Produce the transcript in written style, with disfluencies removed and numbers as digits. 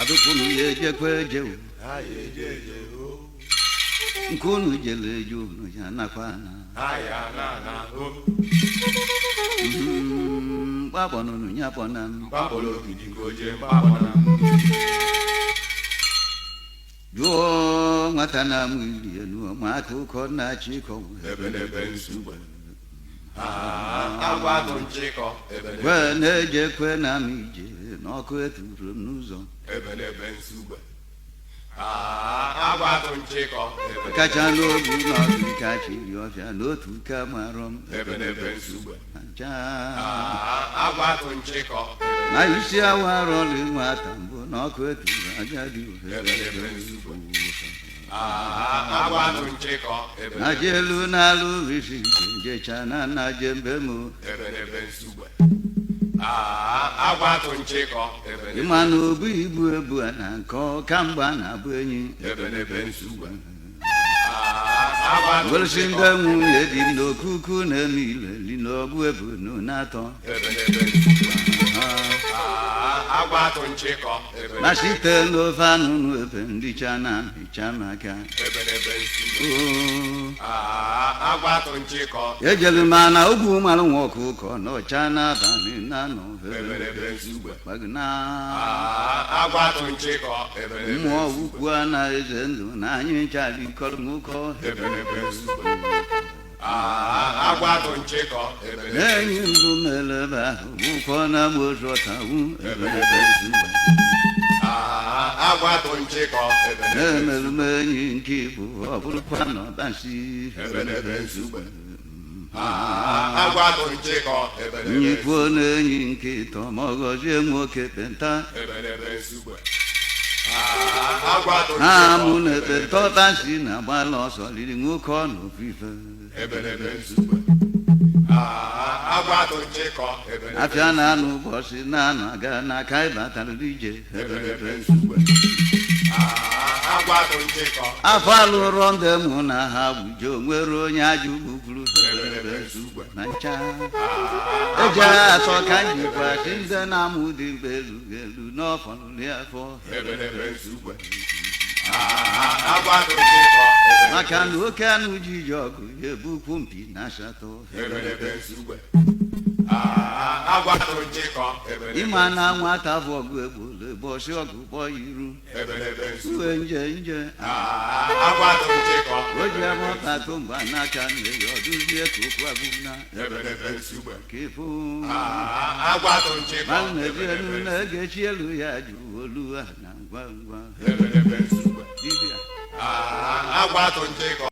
Adụkwunu ya ejekwa eje o. Ha ya eje eje o. Nke unu jere eje, unu ya nakwa na. Ha ya na na o. Mkpakpọnụnụ ya kpọna m. Mkpakpọrọ ogidi ka o jee mkpakpọna. Jụọ nwata na-amụ iri enu ma akụkọ na-achị ịkọ. Ebenebe nsugbe. Agwa atụ nchịkọ. Ebenebe. Kwe na-eje, kwe na ama ije n'ọkụ eturu m n'ụzọ. Ebenebe nsugbe. Agwa atụ nchịkọ. Ebenebe. Kacha n'ogbu n'ọdụ kachiri ọfịa n'otu ka marọ m. Ebenebe nsugbe. Na ncha. Agwa atụ nchịkọ. Na isi awa arọlị nwata mbụ n'ọkụ eturu agadi. Ebenebe nsugbe. Agwa atụ nchịkọ. Na Ebenebe. jelu n'alụ isi njecha na nna jembe m. Ebenebe nsugbe. Agwa atụ nchịkọ. Ebenebe. Ịma na obu ibu ebu a na nke ọka mgba na-abụ enyi. Ebenebe nsugbe. Agwa atụ Welụsị nchịkọ. ndị nwunye dị m n'okuku na-eme ileli n'ọgụ ebunu n'atọ. Ebenebe nsugbe. Agwa atụ nchịkọ. Na Ebenebe. site n'ofe anụnụ ebe nricha na mịcha maka. Ebenebe nsugbe. Oo. Agwa atụ nchịkọ. Ejelu m ana ugwu marụ nwa ọkụkọ n'ọcha n'abalị na nọ. Ebenebe nsugbe. Gbagna. Agwa atụ nchịkọ. Ebenebe Mmụọ nsugbe. ukwu a na eze ndụ na anyị nchalikọrọ nwoke. Ebenebe nsugbe. Agwa atụ nchịkọ. Ebenebe. Na-enyi mbụ mere ebe ahụ bụkọ na mozu ọtawu. Ebenebe nsugbe. Agwa atụ nchịkọ. Ebenebe. Na-emerụ m enyi nke ịbụ ọ bụrụkwa na ọbansi. Ebenebe nsugbe. Agwa atụ nchịkọ. Ebenebe. Nyikwuo na enyi nke ịtọ ma ọ gọzie nwoke kpenta. Ebenebe nsugbe. Agwa atụ Na nchịkọ. mụ na ekpenta ọbansi na-agbala ọsọ riri nwoke ọ n'ofufe. Ebenebe nsugbe. Agwa atụ nchịkọ. Ebenebe. Afịa na-anụ ụbọchị na-anụ aga n'aka ịbatara ije. Ebenebe nsugbe. Agwa atụ nchịkọ. Afọ alụrọ ndị mụ na ha wuje onwere onye ajọ gbugburu. Ebenebe nsugbe. Na ncha eji atọ ka njikwa si ndị na-amụ dị mkpa elu elu n'ọfọlụli afọ. Ebenebe nsugbe. Agwa atụ nchịkọ. Maka na oke anụ ji ije ọgụ ya ebukwu mpi na asatọ. Ebenebe nsugbe. Agwa atụ nchịkọ. Ebenebe. Ịma na nwata bụ ọgụ egbolo ebọsị ọgụ kpọ ya iru. Ebenebe nsugbe. Uwe nje nje. Agwa atụ nchịkọ. O ji amụtatụ mgba n'aka nne ya ọdụzie ka okwu agwụna. Ebenebe nsugbe. Ka ịfụ. Agwa atụ nchịkọ. Ma na-eji elu na-egechi elu ya jụ olu ha na ngwa ngwa. Ebenebe nsugbe. Dibịa. Agwa atụ nchịkọ.